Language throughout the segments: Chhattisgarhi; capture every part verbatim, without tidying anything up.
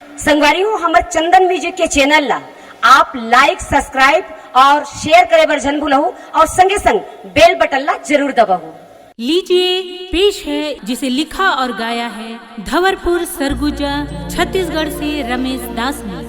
संगवारी हो, हमर चंदन म्यूजिक के चैनल ला आप लाइक, सब्सक्राइब और शेयर करे बर झन भूलहू और संगे संग बेल बटन ला जरूर दबाहू। लीजिए, पेश है, जिसे लिखा और गाया है धवरपुर सरगुजा, छत्तीसगढ़ से रमेश दास ने।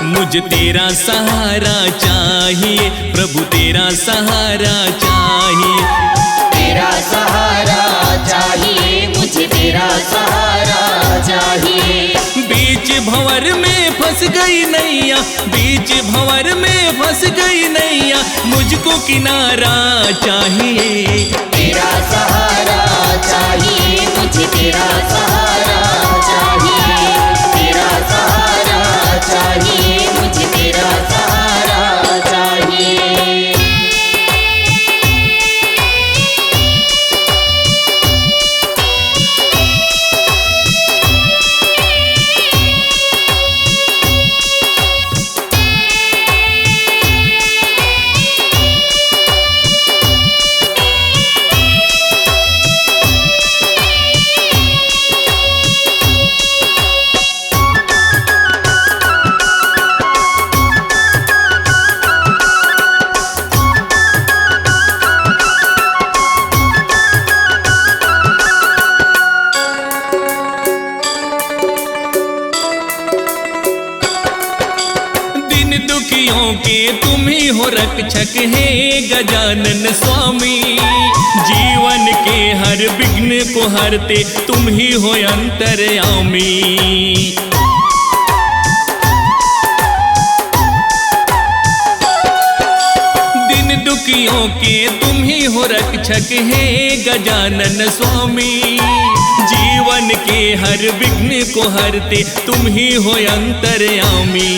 मुझे तेरा सहारा चाहिए, प्रभु तेरा सहारा चाहिए। तेरा सहारा चाहिए, मुझे तेरा सहारा चाहिए। बीच भंवर में फंस गई नैया, बीच भंवर में फंस गई नैया, मुझको किनारा चाहिए। तेरा सहारा चाहिए, मुझे तेरा सहारा चाहिए। तेरा सहारा चाहिए, मुझे तेरा सहारा चाहिए। दिन दुखियों के तुम ही हो रक्षक, हे गजानन स्वामी। जीवन के हर विघ्न को हरते तुम ही हो अंतर्यामी। दिन दुखियों के तुम ही हो रक्षक, हे गजानन स्वामी। जीवन के हर विघ्न को हरते तुम ही हो अंतर्यामी।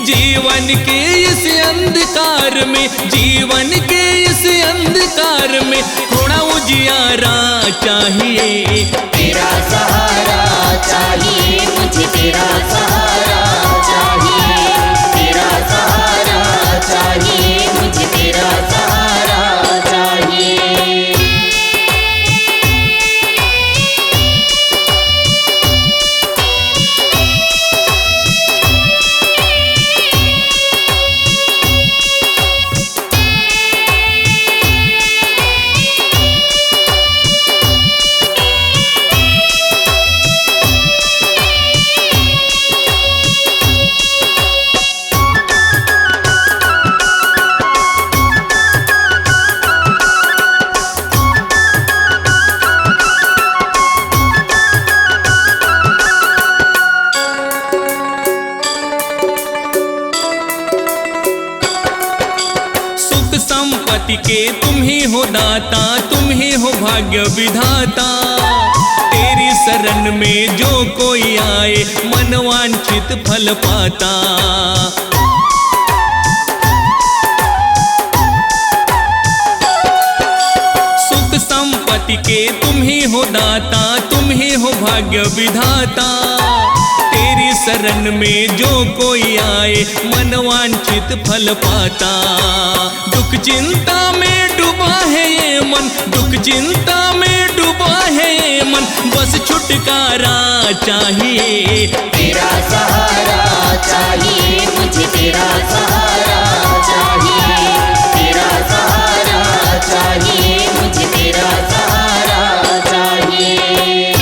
जीवन के इस अंधकार में, जीवन के इस अंधकार में थोड़ा उजियारा चाहिए। तेरा सहारा चाहिए, मुझे तेरा सहारा चाहिए। तेरा सहारा चाहिए, मुझे तेरा सहारा चाहिए। सुख संपत्ति के तुम ही हो दाता, तुम ही हो भाग्य विधाता। तेरी शरण में जो कोई आए, मनवांछित फल पाता। सुख संपत्ति के तुम ही हो दाता, तुम ही हो भाग्य विधाता। तेरी शरण में जो कोई आए, मनवांछित फल पाता। दुख चिंता में डूबा है ये मन, दुख चिंता में डूबा है ये मन, बस छुटकारा चाहिए। तेरा सहारा चाहिए, मुझे तेरा सहारा चाहिए। तेरा सहारा चाहिए, मुझे तेरा सहारा चाहिए।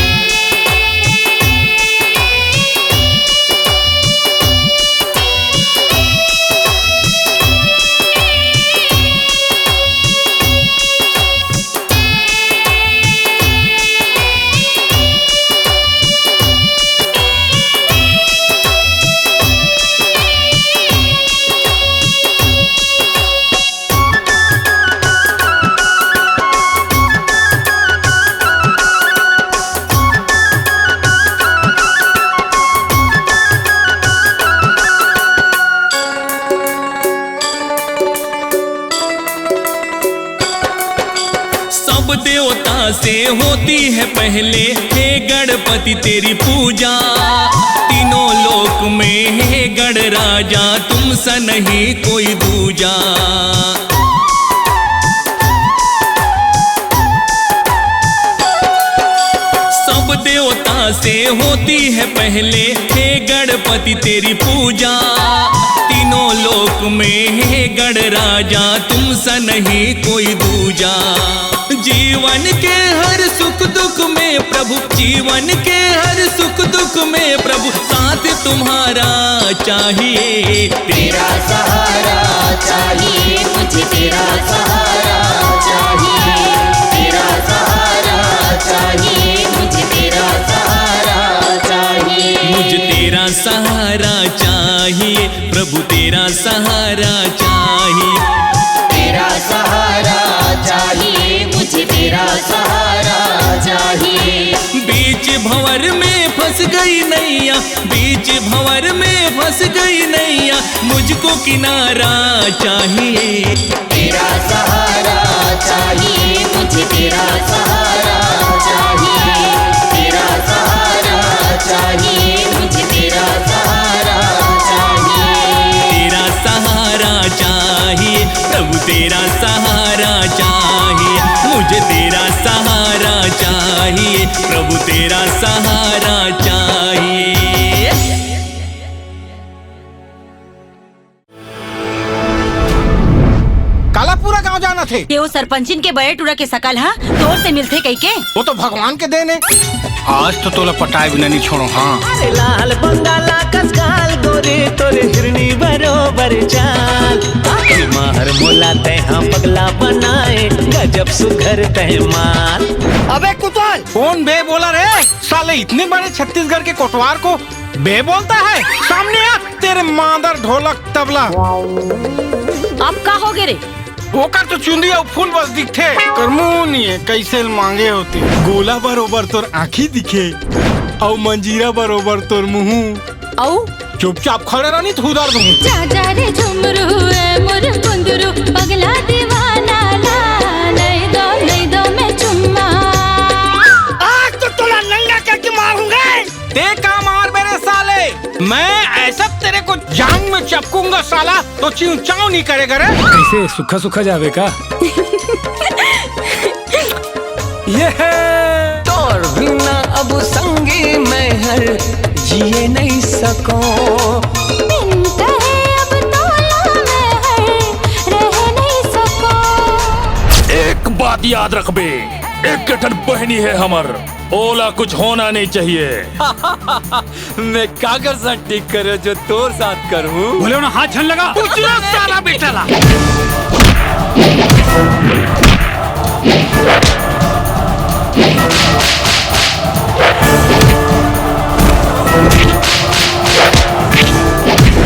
से होती है पहले, हे गणपति तेरी पूजा। तीनों लोक में, हे गण राजा, तुम सा नहीं कोई दूजा। सब देवता से होती है पहले, हे गणपति तेरी पूजा। तीनों लोक में, हे गण राजा, तुम सा नहीं कोई दूजा। जीवन के हर सुख दुख में प्रभु, जीवन के हर सुख दुख में प्रभु, साथ तुम्हारा चाहिए। तेरा सहारा चाहिए, मुझे तेरा सहारा चाहिए। तेरा सहारा चाहिए, मुझे तेरा सहारा चाहिए। मुझे तेरा सहारा चाहिए, प्रभु तेरा सहारा चाहिए। तेरा सहारा चाहिए, मुझे तेरा सहारा चाहिए। बीच भंवर में फंस गई नैया, बीच भंवर में फंस गई नैया, मुझको किनारा चाहिए। तेरा सहारा चाहिए, मुझे तेरा सहारा चाहिए। तेरा सहारा चाहिए, मुझे तेरा सहारा चाहिए। तेरा सहारा चाहिए, प्रभु तेरा सहारा चाहिए। मुझे तेरा सहारा चाहिए, प्रभु तेरा सहारा चाहिए। काला पूरा गांव जानत हे। ते ओ सरपंचिन के बड़े टूरा के सकल ह तोर से मिलथे कहिके। वो तो भगवान के देन हे। आज तो तोला पटाए बिना नहीं छोड़ो। हाँ। अरे लाल बंगाला कस गाल गोरे, तोरे हिरनी बरोबर चाल। आखिर माहर मोला तैं हा पगला बनाए, गजब सुघर तैं माल। अबे कुतवाल, कौन बे बोला रे? साले इतने बड़े छत्तीसगढ़ के कोटवार को बे बोलता है? सामने आ, तेरे मादर ढोलक तबला। अब का हो गे रे? ओकर तो चुंदी अउ फूल बस दिखथे। कर मुंह नहीं है, कैसे मांगे होते। गोला बरोबर तोर आँखी दिखे, अउ मंजीरा बरोबर तोर मुंह। अउ? चुपचाप खड़े रह, नहीं तो उधर दूँ। जा जा रे झुमरू, ए मोर कुंदरू, पगला दीवाना ला, नहीं दो, नहीं दो मैं चुम्मा। आज तो तोला नंगा करके मारूंगा। ते का मार मेरे साले, मैं ऐसा तेरे को जांग में चपकूंगा साला, तो चिंव चाव नहीं करेगा रे। कैसे सूखा सूखा जावे का? ये है। तोर बिना अब संगी मैं हर जिए नहीं सको। बिन कहे अब तोला मैं हर रह नहीं सको। एक बात याद रखबे, एक ठन बहनी है हमर, ओला कुछ होना नहीं चाहिए। मैं काकर साथ ठीक करे जो तोर साथ करूं? बोले ना, हाथ झन लगा। उजला साला बेटा ला।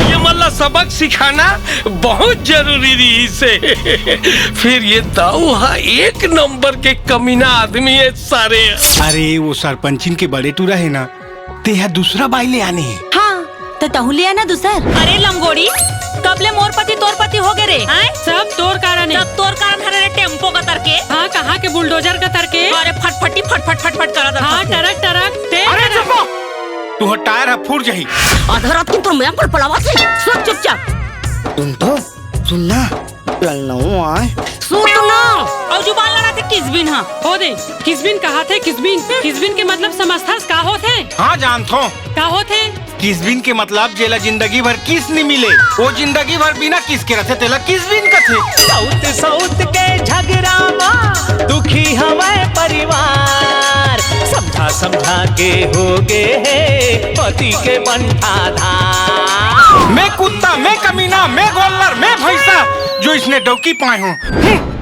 ये मन ला सबक सिखाना बहुत जरूरी रहिस हे। फिर ये दाऊ हा एक नंबर के कमीना आदमी हे सारे। अरे वो सरपंचिन के बड़े टूरा हे ना, तेहा दूसरा बाई ले आने हे। हाँ, त तहूँ ले आना दूसर। अरे लंगोड़ी, कब ले मोर पति तोर पति हो गे रे? हैं? सब तोर कारण हे। सब तोर कारण हरे रे, टेम्पो कतर के। हाँ, कहाँ के बुलडोजर कतर के। अरे फटफटी फटफट फटफट करत हाँ, हस। Truck truck. ते अरे टरक। चुप हो! तुहर टायर ह फूट जाही। आधा रात के तो मैं पर पलावा से। सुन चुपचाप। सुन तो, सुन ना। ललनऊ आय। सूत ना। अउ जुबान लड़ाथे किसबिन हा। हो दे, किसबिन कहाथे किसबिन। किसबिन के मतलब समझथस का होथे? हाँ, जानथों। का होथे? किसबिन के मतलब जेला जिंदगी भर किस नि मिले, वो जिंदगी भर बिना किस के रथे, तेला किसबिन कथे। सउत सउत के झगरा मा दुखी हवय परिवार, समझा समझा के हो गे हे पति के बंठा धार। मैं कुत्ता, मैं कमीना, मैं गोल्लर, मैं भैंसा, जो इसने डौकी पाए हूँ। हम्म।